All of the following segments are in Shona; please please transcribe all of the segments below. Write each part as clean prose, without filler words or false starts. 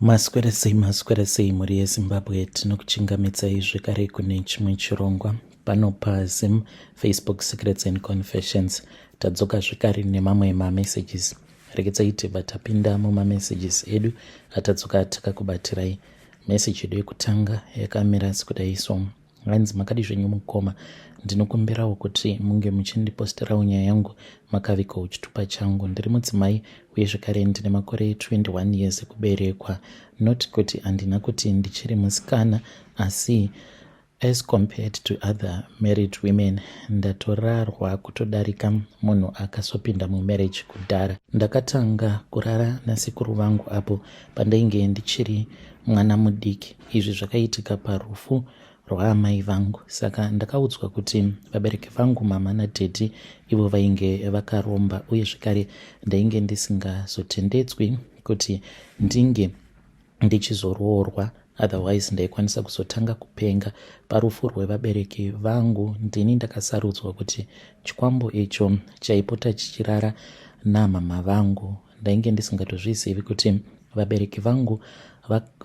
Maswera sei, maswera sei mhuri yeZimbabwe, tinokuchingamidzai zvekare kune chimwe chirongwa pano paZim Facebook Secrets and Confessions. Tadzoka zvekare nemamwe mamessages. Regedzai tibva tapinda mumamessages edu atadzoka takakubatirai. Message yedu yekutanga yakamira sekudai so. Hanzi makadi zvenyu mukoma, ndinokumbirawo kuti munge muchindiposterawo nyaya yangu makavigawo chitupa changu. Ndiri mudzimai uye zvekare ndine makore 21 years ekuberekwa. Not kuti handina kuti ndichiri musikana asi as compared to other married women ndatorarwa kutodarika munhu akasopinda mumarriage kudhara. Ndakatanga kurara nasekuru vangu apo pandainge ndichiri mwana mudiki. Izvi zvakaitika parufu rwaamai vangu saka ndakaudzwa kuti vabereki vangu mama nadhedhi ivo vainge vakaromba uye zvekare ndainge ndisingazotendedzwi kuti ndinge ndichizoroorwa otherwise ndaikwanisa kuzotanga kupenga. Parufu rwevabereki vangu ndini ndakasarudzwa kuti chikwambo icho chaipota chichirara namama vangu. Ndainge ndisingatozvizivi kuti vabereki vangu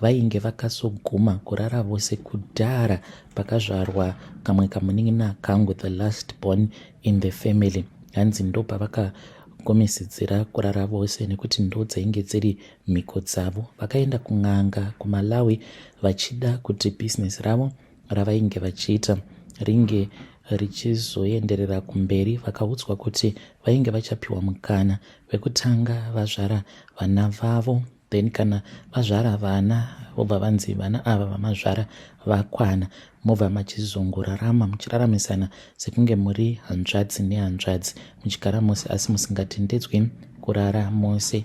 vainge vakasoguma kurara vose kudhara pakazvarwa kamwe kamunin'ina kangu, the last born in the family. Hanzi ndopavakagumisidzira kurara vose nekuti ndo dzainge dziri mhiko dzavo. Vakaenda kun'anga kuMalawi vachida kuti bhizinesi ravo ravainge vachiita ringe richizoenderera kumberi. Vakaudzwa kuti vainge vachapiwa mukana wekutanga vazvara vana vavo, then kana vazvara vana vobva vanzi vana ava vamazvara vakwana, mobva machizongorarama muchiraramisana sekunge muri hanzvadzi nehanzvadzi, muchigara mose asi musingatendedzwi kurara mose,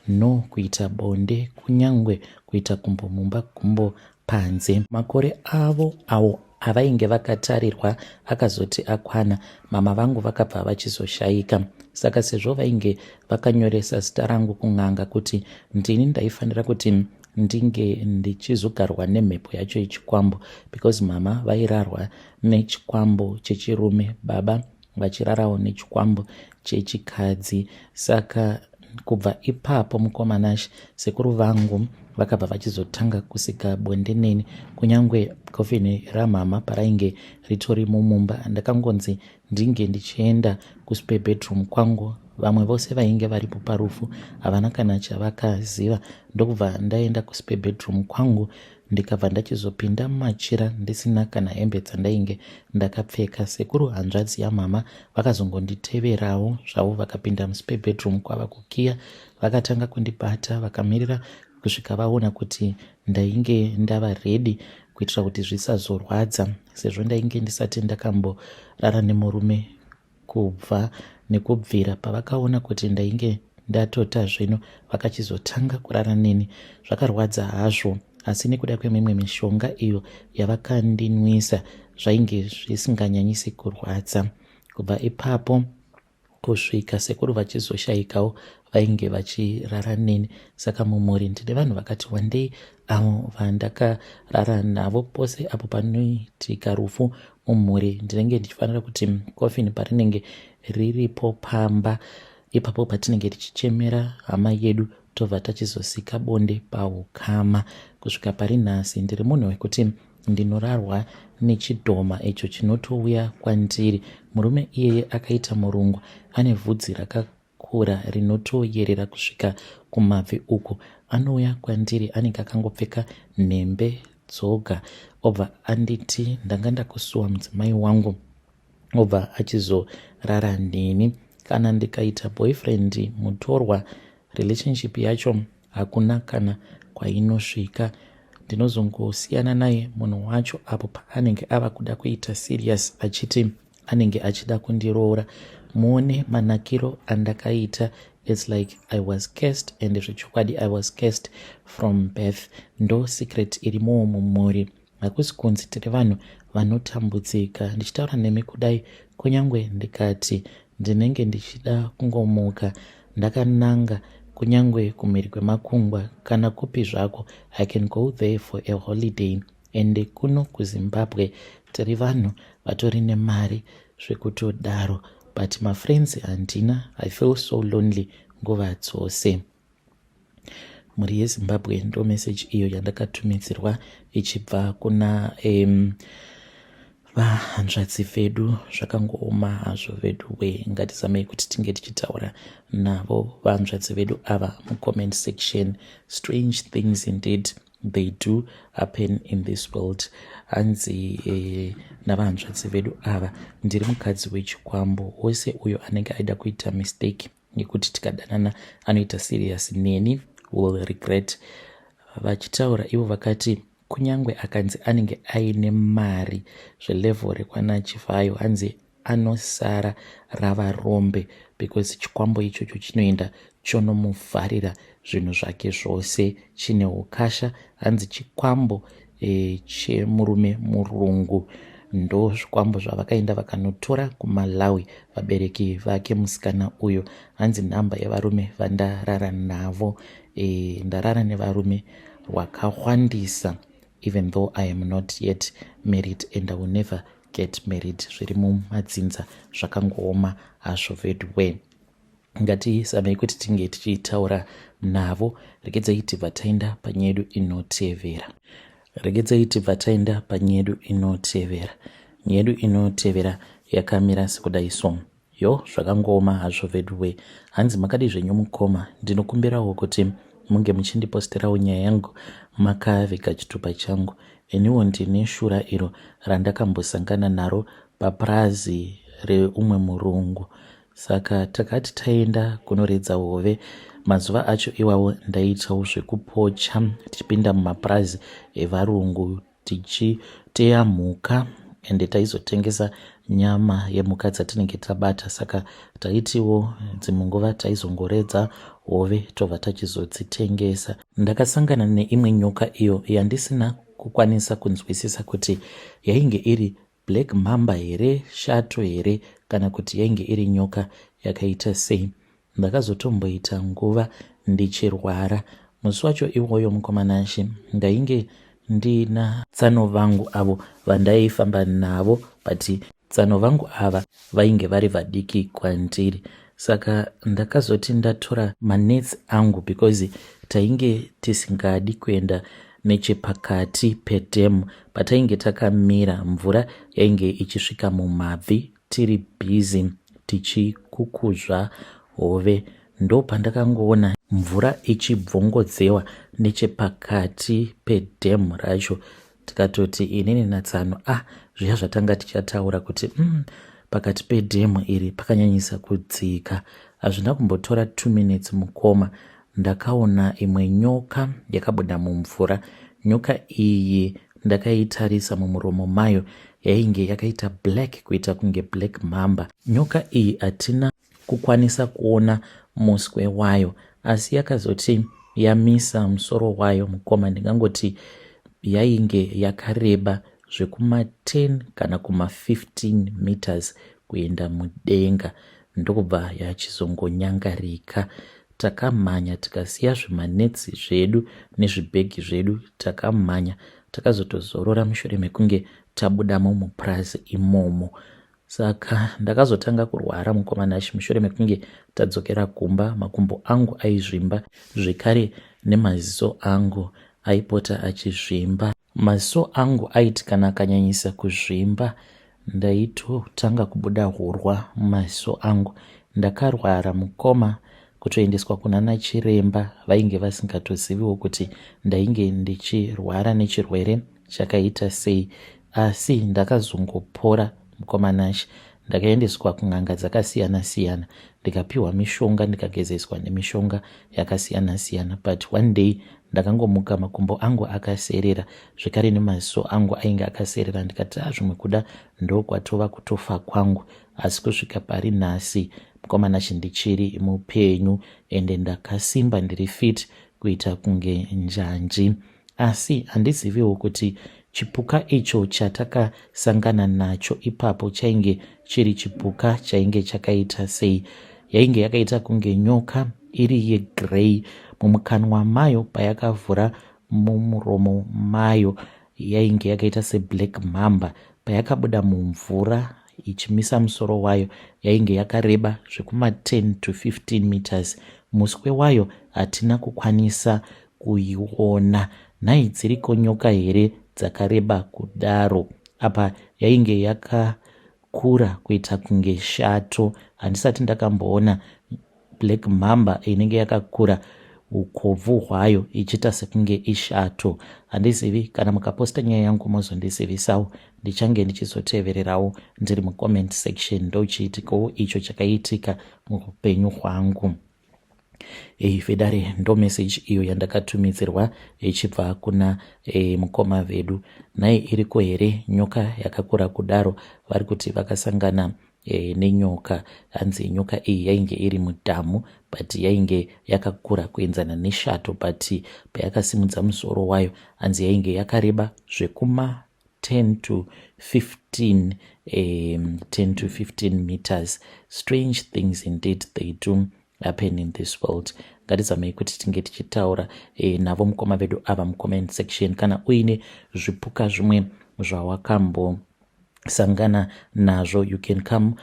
no kuita bonde, kunyangwe kuita gumbo mumba gumbo panze. Makore avo awo avainge vakatarirwa akazoti akwana, mama vangu vakabva vachizoshaika. Saka sezvo vainge vakanyoresa zita rangu kun'anga kuti ndini ndaifanira kuti ndinge ndichizogarwa nemhepo yacho yechikwambo, because mama vairarwa nechikwambo chechirume, baba vachirarawo nechikwambo chechikadzi. Saka kubva ipapo mukoma Nash, sekuru vangu vakabva vachizotanga kusika bonde neni kunyangwe kofini ramama parainge ritori mumumba. Ndakangonzi ndinge ndichienda kuspare bedroom kwangu. Vamwe vose vainge varipo parufu havana kana chavakaziva. Ndokubva ndaenda kuspare bedroom kwangu ndikabva ndachizopinda mumachira ndisina kana hembe dzandainge ndakapfeka. Sekuru hanzvadzi yamama vakazongonditeverawo zvavo vakapinda muspare bedroom kwava kukiya. Vakatanga kundibata vakamirira kusvika vaona kuti ndainge ndava ready kuitira kuti zvisazorwadza sezvo ndainge ndisati ndakamborara nemurume kubva nekubvira pavakaona kuti ndainge ndatota zvino vakachizotanga kurara neni. Zvakarwadza hazvo asi nekuda kwemimwe mishonga iyo yavakandinwisa zvainge zvisinganyanyisi kurwadza. Kubva ipapo kusvika sekuru vachizoshaikawo vainge vachirara neni. Saka mumhuri ndine vanhu vakati wandei avo vandakarara navo. Pose apo panoitika rufu mumhuri ndinenge ndichifanira kuti coffin parinenge riripo pamba ipapo patinenge tichichemera hama yedu tobva tachizosika bonde paukama. Kusvika pari nhasi ndiri munhu wekuti ndinorarwa nechidhoma icho chinotouya kwandiri. Murume iyeye akaita murungu ane vhudzi rakakura rinotoyerera kusvika kumabvi uku. Anouya kwandiri anenge akangopfeka nhembe dzoga obva anditi ndanga ndakusuwa mudzimai wangu, obva achizorara neni. Kana ndikaita boyfriend mutorwa, relationship yacho hakuna kana kwainosvika. Ndinozongosiyana naye munhu wacho apo paanenge ava kuda kuita serious achiti anenge achida kundiroora. Muone manakiro andakaita, it's like I was cursed, and zvechokwadi I was cursed from birth. Ndo secret irimowo mumhuri. Hakusi kunzi tiri vanhu vanotambudzika. Ndichitaura nemi kudai, kunyangwe ndikati ndinenge ndichida kungomuka ndakananga kunyangwe kumhiri kwemakungwa kana kupi zvako, I can go there for a holiday. Ende kuno kuZimbabwe tiri vanhu vatori nemari zvekutodaro, but mafriends handina. I feel so lonely nguva dzose. Mhuri yeZimbabwe, ndo message iyo yandakatumidzirwa ichibva kuna vahanzvadzi vedu. Zvakangooma hazvo vedu we. Ngatizamei kuti tinge tichitaura navo vahanzvadzi vedu ava mucomment section. Strange things indeed, they do happen in this world. Hanzi navahanzvadzi vedu ava, ndiri mukadzi wechikwambo. Wose uyo anenge aida kuita mistake yekuti tikadanana anoita serious neni will regret. Vachitaura ivo vakati kunyange akanzi anenge aine mari zvelevel rekwana Chivayo, hanzi anosara rava rombe because chikwambo ichocho chinoenda chonomuvharira zvinhu zvake zvose, chine ukasha. Hanzi chikwambo chemurume murungu, ndo zvikwambo zvavakaenda vakanotora kuMalawi vabereki vake musikana uyo. Hanzi nhamba yevarume vandarara navo, ndarara nevarume rwakawandisa even though I am not yet married and I will never get married. Zviri mumadzinza, zvakangooma hazvo veduwe. Ngatisamei kuti tinge tichitaura navo. Regedzai tibva taenda panyedu inotevera. Regedzai tibva taenda panyedu inotevera. Nyedu inotevera yakamira sekudai so. Yo, zvakangooma hazvo veduwe. Hanzi, makadi zvenyu mukoma? Ndinokumbirawo kuti munge muchindiposterawo nyaya yangu makaviga chitupa changu. Iniwo ndine shura iro randakambosangana naro papurazi reumwe murungu. Saka takati taenda kunoredza hove. Mazuva acho iwawo ndaiitawo zvekupocha, tichipinda mumapurazi evarungu tichiteya mhuka, ende taizotengesa nyama yemhuka dzatinenge tabata. Saka taitiwo dzimwe nguva taizongoredza hove, tobva tachizodzitengesa. Ndakasangana neimwe nyoka iyo yandisina kukwanisa kunzwisisa kuti yainge iri black mamba here, shato here, kana kuti yainge iri nyoka yakaita sei. Ndakazotomboita nguva ndichirwara. Musi wacho iwoyo, mukoma Nashe, ndainge ndina tsano vangu avo vandaifamba navo, but tsano vangu ava vainge vari vadiki kwandiri. Saka ndakazoti ndatora manets angu because tainge tisingadi kuenda nechepakati pedhemu. Patainge takamira, mvura yainge ichisvika mumabvi, tiri busy tichikukuzva hove, ndo pandakangoona mvura ichibvongodzewa nechepakati pedhemu racho. Tikatoti inini natsano, ah, zviya zvatanga tichataura kuti pakati pedhemu iri pakanyanyisa kudzika. Hazvina kumbotora 2 minutes, mukoma, ndakaona imwe nyoka yakabuda mumvura. Nyoka iyi ndakaitarisa mumuromo mayo, yainge yakaita black, kuita kunge black mamba. Nyoka iyi hatina kukwanisa kuona muswe wayo, asi yakazoti yamisa musoro wayo, mukoma, ndingangoti yainge yakareba zvekuma10 kana kuma15 meters kuenda mudenga, ndokubva yachizongonyangarika. Takamhanya, tikasiya zvimanetsi zvedu nezvibhegi zvedu, takamhanya. Takazotozorora mushure mekunge tabudamo mupurazi imomo. Saka ndakazotanga kurwara, mukoma Nashe, mushure mekunge tadzokera kumba. Makumbo angu aizvimba, zvekare nemaziso angu aipota achizvimba. Maziso angu aiti kana akanyanyisa kuzvimba, ndaitotanga kubuda hurwa mumaziso angu. Ndakarwara, mukoma, kutoendeswa kunana chiremba vainge vasingatoziviwo kuti ndainge ndichirwara nechirwere chakaita sei, asi ndakazongopora, mukoma Nashe. Ndakaendeswa kun'anga dzakasiyana-siyana, ndikapiwa mishonga, ndikagezeswa nemishonga yakasiyana-siyana, but one day ndakangomuka makumbo angu akaserera, zvekare nemaziso angu ainge akaserera. Ndikati, a, zvimwe kuda ndokwatova kutofa kwangu. Asi kusvika pari nhasi, mukoma Nashe, ndichiri mupenyu, ende ndakasimba, ndiri fit kuita kunge njanji. Asi handiziviwo kuti chipuka icho chatakasangana nacho ipapo chainge chiri chipuka chainge chakaita sei. Yainge yakaita kunge nyoka iri yegrey. Mumukanwa mayo, payakavhura mumuromo mayo, yainge yakaita seblack mamba. Payakabuda mumvura ichimisa musoro wayo, yainge yakareba zvekuma10 to 15 meters. Muswe wayo hatina kukwanisa. kuiona. Nhai dziriko nyoka here dzakareba kudaro? Apa yainge yakakura kuita kunge shato. Handisati ndakamboona black mamba inenge yakakura ukobvu hwayo ichiita sekunge ishato. Handizivi kana mukaposta nyaya yangu mozondizivisawo, ndichange ndichizotevererawo ndiri mucomment section. Ndochiitikowo icho chakaitika muupenyu hwangu. Ei vedare, ndo message iyo yandakatumidzirwa ichibva kuna mukoma vedu. Nhai iriko here nyoka yakakura kudaro? Vari kuti vakasangana nenyoka. Hanzi nyoka iyi yainge iri mudhamu, but yainge yakakura kuenzana neshato, but payakasimudza musoro wayo, hanzi yainge yakareba zvekuma 10 to 15, 10 to 15 meters. Strange things indeed, they do happen in this world. Ngatizamei kuti tinge tichitaura navo mukoma vedu ava mucomment section. Kana uine zvipuka zvimwe zvawakambosangana nazvo, you can come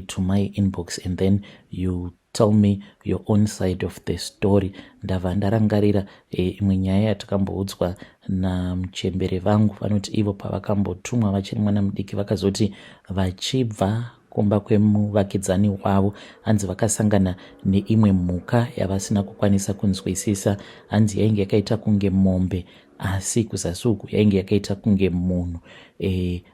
to my inbox and then you tell me your own side of the story. Ndabva ndarangarira imwe nyaya yatakamboudzwa namuchembere vangu. Vanoti ivo pavakambotumwa vachiri mwana mudiki, vakazoti vachibva kumba kwemuvakidzani wavo, hanzi vakasangana neimwe mhuka yavasina kukwanisa kunzwisisa. Hanzi yainge yakaita kunge mombe, asi kuzasi uku yainge yakaita kunge munhu.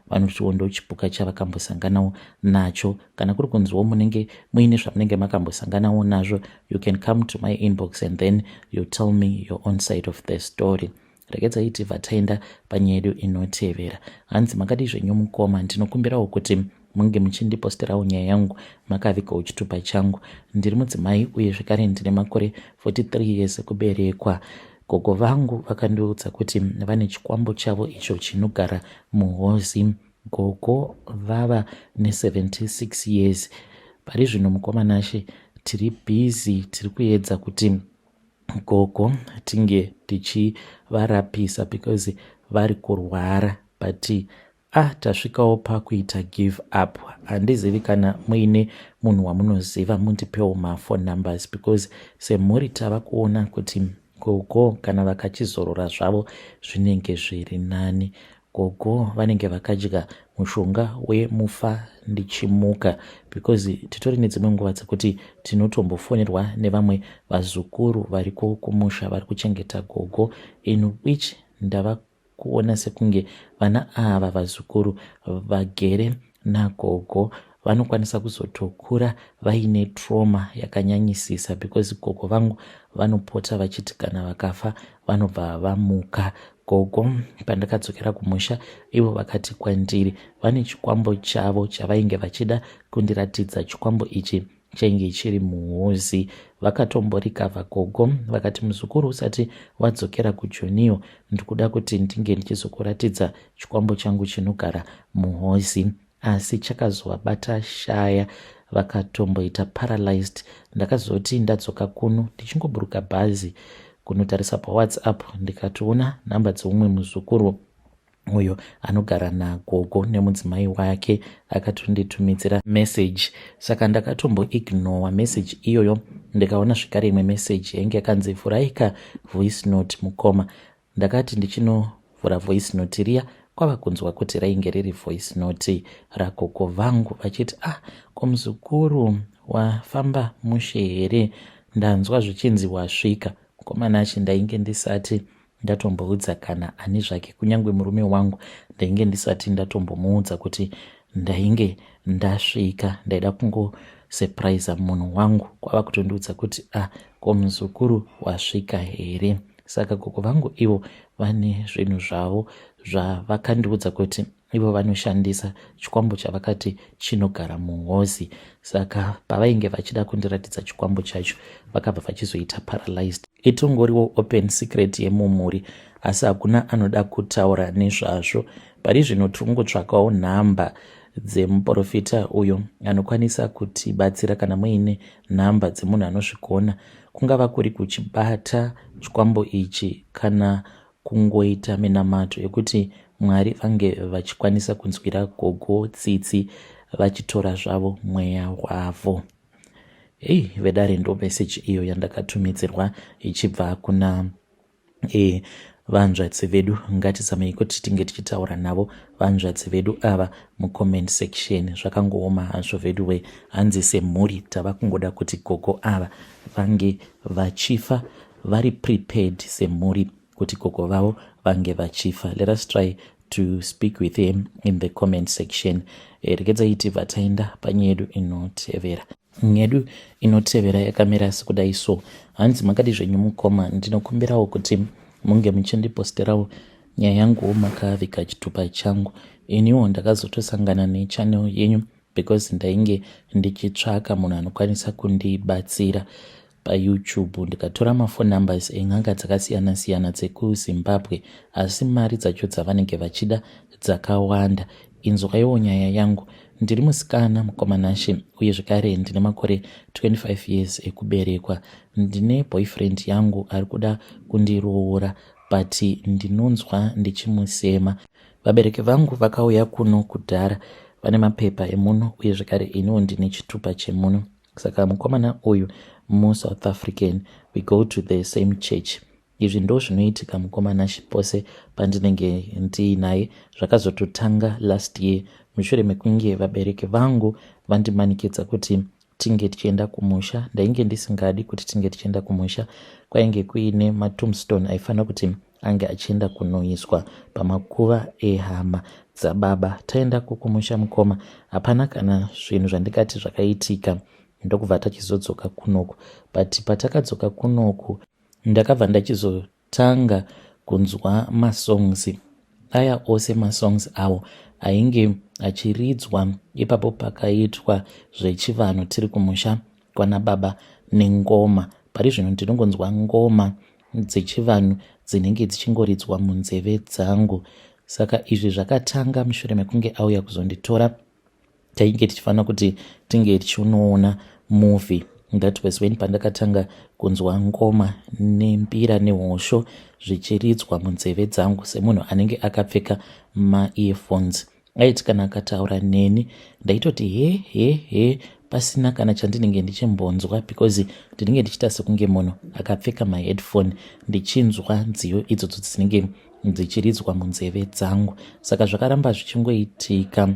Vanotiwo ndo chipuka chavakambosanganawo nacho. Kana kuri kunziwo munenge muine zvamunenge makambosanganawo nazvo, you can come to my inbox and then you tell me your own side of the story. Regedzai tibva taenda panyaya yedu inotevera. Hanzi, "Makadi zvenyu mukoma? Ndinokumbirawo kuti munge muchindiposterawo nyaya yangu makavigawo chitupa changu. Ndiri mudzimai uye zvekare ndine makore 43 years ekuberekwa. Gogo vangu vakandiudza kuti vane chikwambo chavo icho chinogara muhozi. Gogo vava ne76 years pari zvino. Mukoma Nashe, tiri busy, tiri kuedza kuti gogo tinge tichivarapisa because vari kurwara, but tasvikawo pakuita give up. Handizivi kana muine munhu wamunoziva, mundipewo maphone numbers, because semhuri tava kuona kuti gogo kana vakachizorora zvavo zvinenge zviri nani. Gogo vanenge vakadya mushonga wemufa ndichimuka, because titori nedzimwe nguva dzekuti tinotombofonerwa nevamwe vazukuru variko kumusha vari kuchengeta gogo, in which ndava kuona sekunge vana ava, vazukuru vagere nagogo, vanokwanisa kuzotokura vaine trauma yakanyanyisisa, because gogo vangu vanopota vachiti kana vakafa vanobva vamuka. Gogo pandakadzokera kumusha, ivo vakati kwandiri vane chikwambo chavo chavainge vachida kundiratidza. Chikwambo ichi chainge chiri muhozi. Vakatomborikavha gogo vakati, 'Muzukuru, usati wadzokera kujoniyo, ndikuda kuti ndinge ndichizokuratidza chikwambo changu chinogara muhozi.' Asi chakazovabata shaya, vakatomboita paralyzed. Ndakazoti ndadzoka kuno, ndichingoburuka bhazi kunotarisa paWhatsApp, ndikatoona nhamba dzeumwe muzukuru uyo anogara nagogo nemudzimai wake akatonditumidzira message. Saka ndakatomboignora message iyoyo, ndikaona zvekare imwe message yainge yakanzi, 'Vhuraika voice note, mukoma.' Ndakati ndichinovhura voice note riya, kwava kunzwa kuti rainge riri voice note ragogo vangu vachiti, 'Ah, ko muzukuru, wafamba mushe here? Ndanzwa zvichinzi wasvika.' Mukoma Nashe, ndainge ndisati ndatomboudza kana ani zvake, kunyange murume wangu ndainge ndisati ndatombomuudza kuti ndainge ndasvika. Ndaida kungosurprise munhu wangu, kwava kutondiudza kuti, 'Ah, ko muzukuru, wasvika here?' Saka gogo vangu ivo vane zvinhu zvavo zvavakandiudza kuti ivo vanoshandisa, chikwambo chavakati chinogara muhozi. Saka pavainge vachida kundiratidza chikwambo chacho, vakabva vachizoita paralyzed. Itongoriwo open secret yemumhuri, asi hakuna anoda kutaura nezvazvo. Pari zvino tiri kungotsvakawo nhamba dzemuprofita uyo anokwanisa kutibatsira. Kana muine nhamba dzemunhu anozvigona, kungava kuri kuchibata chikwambo ichi kana kungoita minamato yekuti Mwari vange vachikwanisa kunzwira gogo tsitsi vachitora zvavo mweya wavo." Hei vedare, ndo meseji iyo yandakatumidzirwa ichibva kuna E, vanzvadzi vedu ngatizamei kuti tinge tichitaura navo vanzvadzi vedu ava mucomment section. Zvakangooma hazvo veduwe. Hanzi semhuri tava kungoda kuti gogo ava vange vachifa vari prepared semhuri kuti gogo vavo vange vachifa. Let us try to speak with him in the comment section. E, regedzai tibva taenda panyaya yedu inotevera. Nyedu inotevera yakamira sekudai so. Hanzi makadi zvenyu mukoma, ndinokumbirawo kuti munge muchindiposterawo nyaya yanguwo makaviga chitupa changu. Iniwo ndakazotosangana nechannel yenyu because ndainge ndichitsvaka munhu anokwanisa kundibatsira paYouTube. Ndikatora maphone numbers en'anga dzakasiyana-siyana dzekuZimbabwe, asi mari dzacho dzavanenge vachida dzakawanda. Inzwaiwo nyaya yangu. Ndiri musikana, mukoma Nashe, uye zvekare ndine makore 25 years ekuberekwa. Ndine boyfriend yangu ari kuda kundiroora, but ndinonzwa ndichimusema. Vabereki vangu vakauya kuno kudhara, vane mapepa emuno, uye zvekare iniwo ndine chitupa chemuno. Saka mukomana uyu muSouth African, we go to the same church. Izvi ndo zvinoitika, mukoma Nashe, pose pandinenge ndiinaye. Zvakazototanga last year mushure mekunge vabereki vangu vandimanikidza kuti tinge tichienda kumusha. Ndainge ndisingadi kuti tinge tichienda kumusha. Kwainge kuine matombstone aifanira kuti ange achienda kunoiswa pamakuva ehama dzababa. Taenda kukumusha, mukoma, hapana kana zvinhu zvandikati zvakaitika. Ndokubva tachizodzoka kunoku, but patakadzoka kunoku ndakabva ndachizotanga kunzwa masongs aya ose, masongs awo ainge achiridzwa ipapo pakaitwa zvechivanhu tiri kumusha kwana baba nengoma. Pari zvino ndinongonzwa ngoma dzechivanhu dzinenge dzichingoridzwa munzeve dzangu. Saka izvi zvakatanga mushure mekunge auya kuzonditora. Tainge tichifanira kuti tinge tichinoona movie. That was when pandakatanga kunzwa ngoma nembira nehosho zvichiridzwa munzeve dzangu semunhu anenge akapfeka maearphones. Aiti kana akataura neni, ndaitoti he he he, pasina kana chandinenge ndichimbonzwa, because ndinenge ndichiita sekunge munhu akapfeka maheadphone, ndichinzwa nziyo idzodzo dzinenge dzichiridzwa munzeve dzangu. Saka zvakaramba zvichingoitika.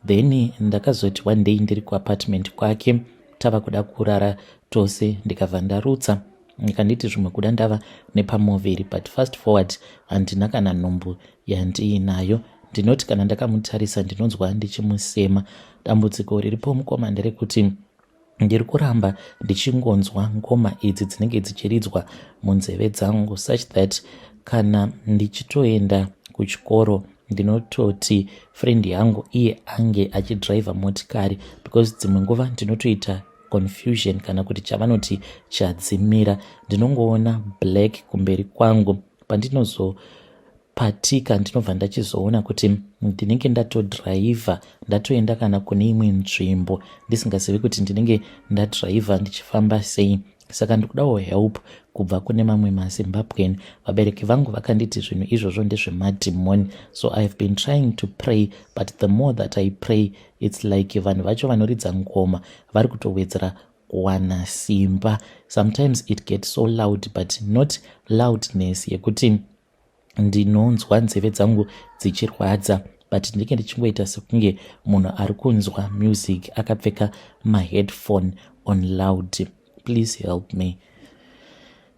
Then ndakazoti one day ndiri kuapartment kwake, tava kuda kurara tose, ndikabva ndarutsa. Ndikanditi zvimwe kuda ndava nepamuviri, but fast forward, handina kana nhumbu yandiinayo. Ndinoti kana ndakamutarisa, ndinonzwa ndichimusema. Dambudziko riripo, mukoma, nderekuti ndiri kuramba ndichingonzwa ngoma idzi dzinenge dzichiridzwa munzeve dzangu, such that kana ndichitoenda kuchikoro, ndinototi friend yangu iye ange achidhiraivha motikari, because dzimwe nguva ndinotoita confusion kana kuti chavanoti chadzimira. Ndinongoona black kumberi kwangu. Pandinozopatika, ndinobva ndachizoona kuti ndinenge ndatodhiraivha, ndatoenda kana kune imwe nzvimbo, ndisingazivi kuti ndinenge ndadhiraivha ndichifamba sei. Saka ndikudawo help kubva kune mamwe maZimbabwean. Vabereki vangu vakanditi zvinhu izvozvo ndezvemadhimoni, so I have been trying to pray, but the more that I pray, it's like vanhu vacho vanoridza ngoma vari kutowedzera kuwana simba. Sometimes it gets so loud, but not loudness yekuti ndinonzwa nzeve dzangu dzichirwadza, but ndinenge ndichingoita sekunge munhu ari kunzwa music akapfeka maheadphone on loud. Please help me.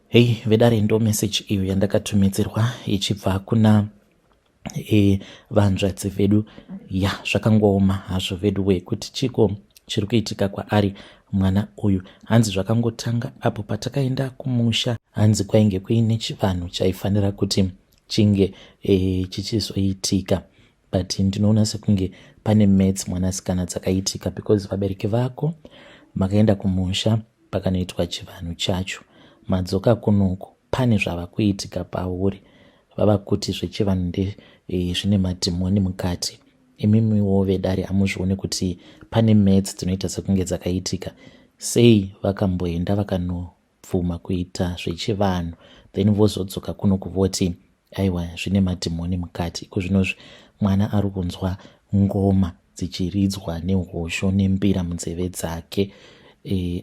Hei vedare, ndo message iyo yandakatumidzirwa ichibva kuna vanzvadzi vedu. Ya, zvakangooma hazvo vedu we, kuti chiko chiri kuitika kwaari mwana uyu. Hanzi zvakangotanga apo patakaenda kumusha. Hanzi kwainge kuine chivanhu chaifanira kuti chinge chichizoitika, but ndinoona sekunge pane maths, mwanasikana, dzakaitika, because vabereki vako makaenda kumusha pakanoitwa chivanhu chacho, madzoka kunoku, pane zvava kuitika pauri. Vava kuti zvechivanhu nde zvine madhimoni mukati. Imimiwo vedare, hamuzvioni kuti pane maths dzinoita sekunge dzakaitika? Sei vakamboenda vakanobvuma kuita zvechivanhu, then vozodzoka kuno kuvoti aiwa, zvine madhimoni mukati? Iko zvinozvi mwana ari kunzwa ngoma dzichiridzwa nehosho nembira munzeve dzake.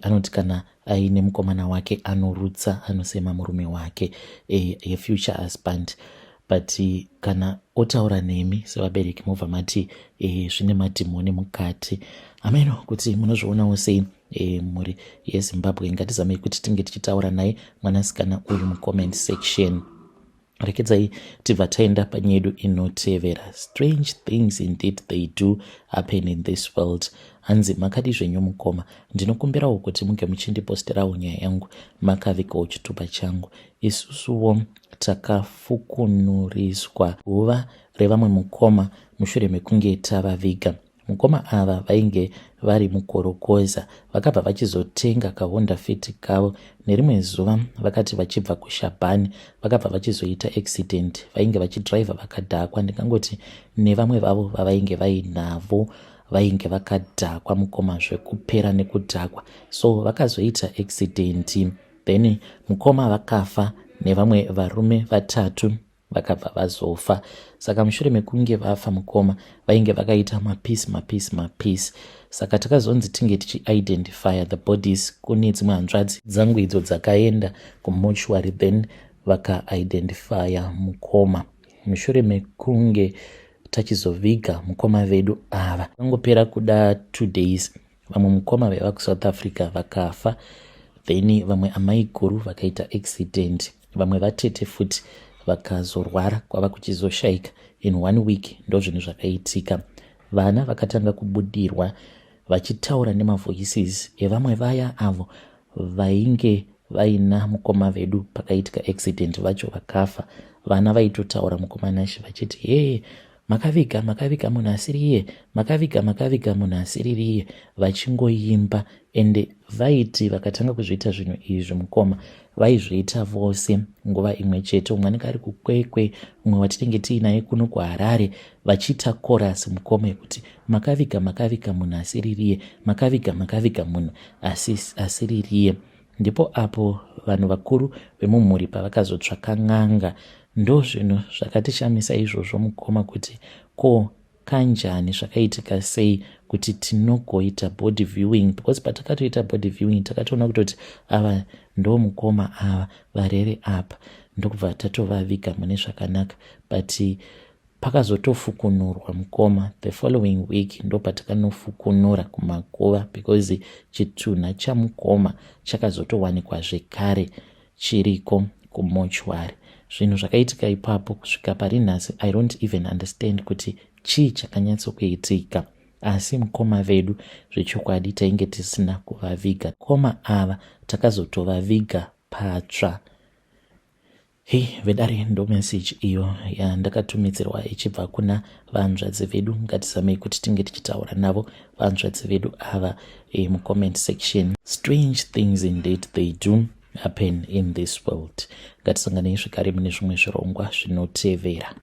Anoti kana Aine mukomana wake anorutsa, anosema murume wake, a future husband. But kana otaura nemi sevabereki, mobva mati zvine madhimoni mukati. Ameno kuti munozvionawo sei, mhuri yeZimbabwe. Ngatizamei kuti tinge tichitaura naye mwanasikana uyu mucomment section. Rekedzai tibva taenda panyaya yedu inotevera. Strange things indeed, they do happen in this world. Hanzi, "Makadi zvenyu mukoma? Ndinokumbirawo kuti munge muchindiposterawo nyaya yangu makavigawo chitupa changu. Isusuwo takafukunuriswa guva revamwe mukoma mushure mekunge tavaviga. Mukoma ava vainge vari mukorokoza. Vakabva vachizotenga kaHonda Fit kavo. Nerimwe zuva vakati vachibva kuShabhani, vakabva vachizoita accident. Vainge vachidhiraivha vakadhakwa, ndingangoti nevamwe vavo vavainge vainavo vainge vakadhakwa, mukoma, zvekupera nekudhakwa. So vakazoita accident, then mukoma vakafa nevamwe varume vatatu vakabva vazofa. Saka mushure mekunge vafa mukoma, vainge vakaita mapieces, mapieces, mapieces. Saka takazonzi tinge tichiidentifya the bodies kune dzimwe hanzvadzi dzangu idzo dzakaenda kumortuary, then vakaidentifya mukoma. Mushure mekunge tachizoviga mukoma vedu ava, vangopera kuda 2 days, vamwe mukoma vaiva kuSouth Africa vakafa, then vamwe amai guru vakaita accident, vamwe vatete futi vakazorwara kwava kuchizoshayika in one week. Ndo zvinhu zvakaitika. Vana vakatanga kubudirwa vachitaura nemavoices evamwe vaya avo vainge vaina mukoma vedu pakaitika accident vacho vakafa. Vana vaitotaura, mukoma Nashi, vachiti, 'Hee, makaviga, makaviga munhu asiri iye, makaviga, makaviga munhu asiri iye,' vachingoimba. Ende vaiti vakatanga kuzviita zvinhu izvi, mukoma, vaizviita vose nguva imwe chete. Umwe anenge ari kuKwekwe, umwe watinenge tiinaye kuno kuHarare, vachiita chorus, mukoma, yekuti, 'Makaviga, makaviga munhu asiririye, makaviga, makaviga munhu asiririye.' Ndipo apo vanhu vakuru vemumhuri pavakazotsvaka n'anga. Ndo zvinhu zvakatishamisa izvozvo, mukoma, kuti ko kanjani, zvakaitika sei kuti tinogoita body viewing? Because patakatoita body viewing, takatoona kutoti ava ndo mukoma ava varere apa, ndokubva tatovaviga mune zvakanaka. But pakazotofukunurwa, mukoma, the following week ndo patakanofukunura kumakuva, because chitunha chamukoma chakazotowanikwa zvekare chiriko kumortuary. Zvinhu zvakaitika ipapo kusvika pari nhasi, I don't even understand kuti chii chakanyatsokuitika. Asi mukoma vedu zvechokwadi tainge tisina kuvaviga. Koma ava takazotovaviga patsva." Hei vedare, ndo meseji iyo yandakatumidzirwa ichibva kuna vanzvadzi vedu. Ngatizamei kuti tinge tichitaura navo vanzvadzi vedu ava mucomment section. Strange things indeed, they do happen in this world. Ngatisanganei zvekare mune zvimwe zvirongwa zvinotevera.